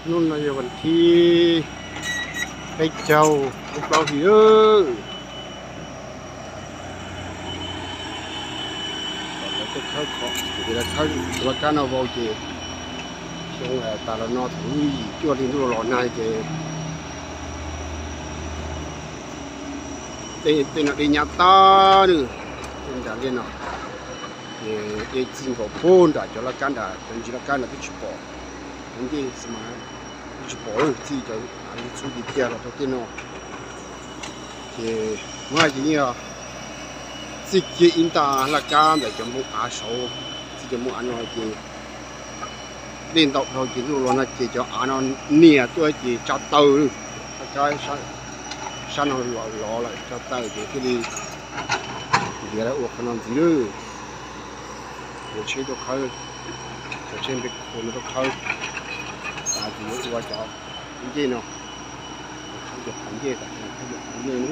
Hnub no yog vas thib peb caug lub plaub hlis lawm. Lawv tuaj khawb qhov, lawv khawb tus laj kab no vau ces xyoo tas los no thaum lub yim cuaj hli ntuj los nag ces tej no dej nyab tag nws, tej nram dej no ces dej txij nkaus puag nram cov laj kab nram cov ntsis laj kab nram twb tsis pom, cov ncej xwb mas twb tsis pom lawm, txij cov av txhub tiag tiag los rau tej no. Ces muab hais ces yeej yog txij kiag ib nta laj kab ntawm cov npoo av saud, txij cov npoo av no ces dej ntau dhau ces ntuj los no ces cov av no nias tuaj ces tsa taw lawm, laj kab sab no lov lov lawm tsa taw ces thiaj li ntiav lawv ua qhov no ntxiv lawm. Cov tsheb tuaj khawb, cov tsheb npe khu no tuaj khawb, tas ces yuav ua cov ncej no, khawb cov qhov ncej, khawb cov qhov ncej no.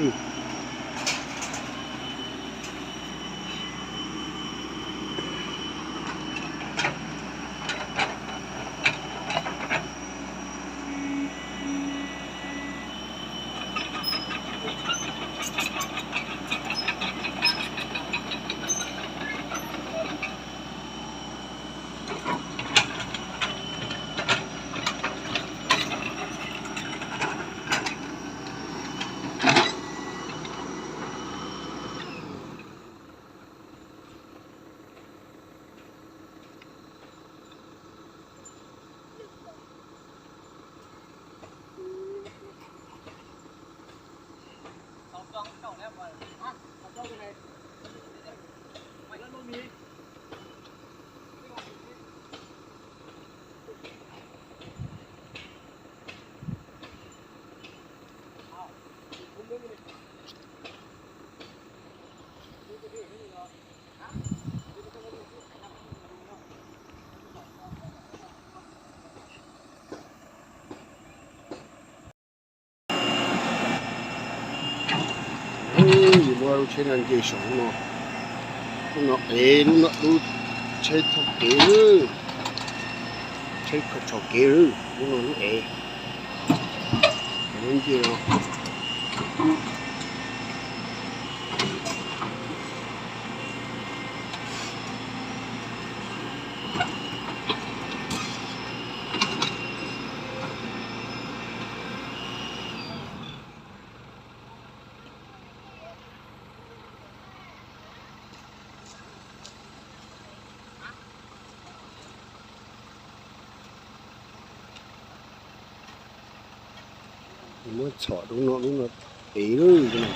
Yuav muab lub tsheb no nce saum lub no, lub no ev, lub no lub tsheb tshau kev, tsheb tshau kev, lub no lub ev, lub nce no. Muab txhom lub no, lub no ev lawm.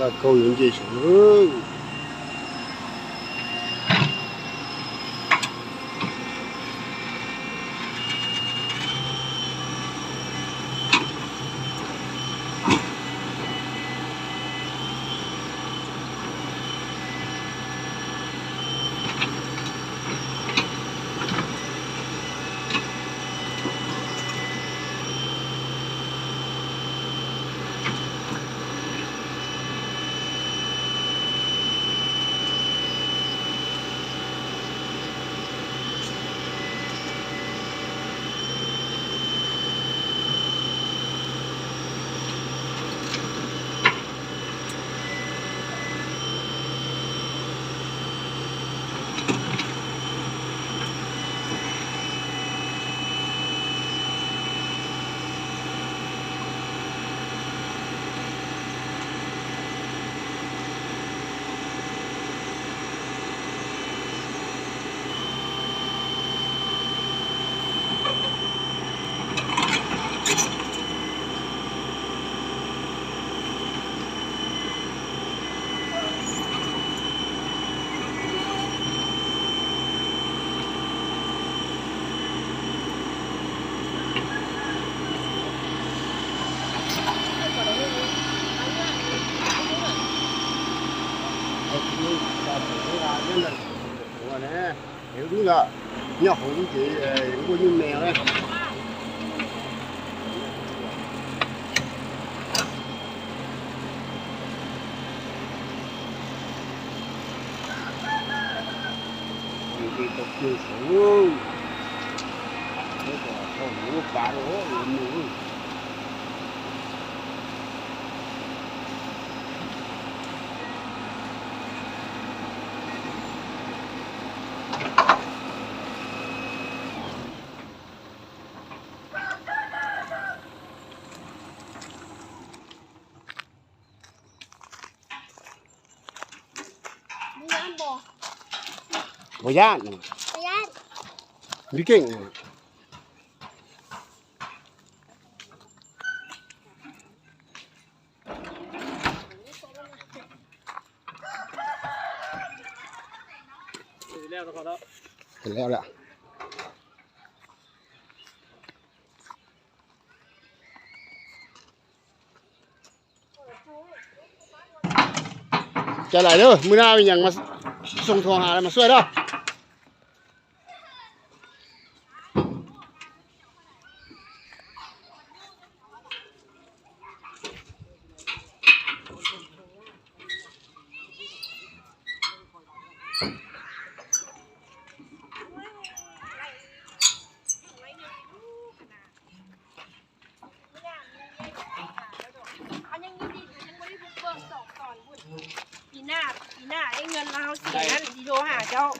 Kaj kaug yuav nce saum no. Yog nyob hauv ces nkuaj nyuj me na. Tau kiag saud, tau lub pas rau mus. Ua yam, npi keej. Lawm. Cov lawm lawm, mws na me nyam mas xoom thuam has mas xuaj dab. Pis na, pis na ib hnub no hauv tsev na, tsis zoo hais cov.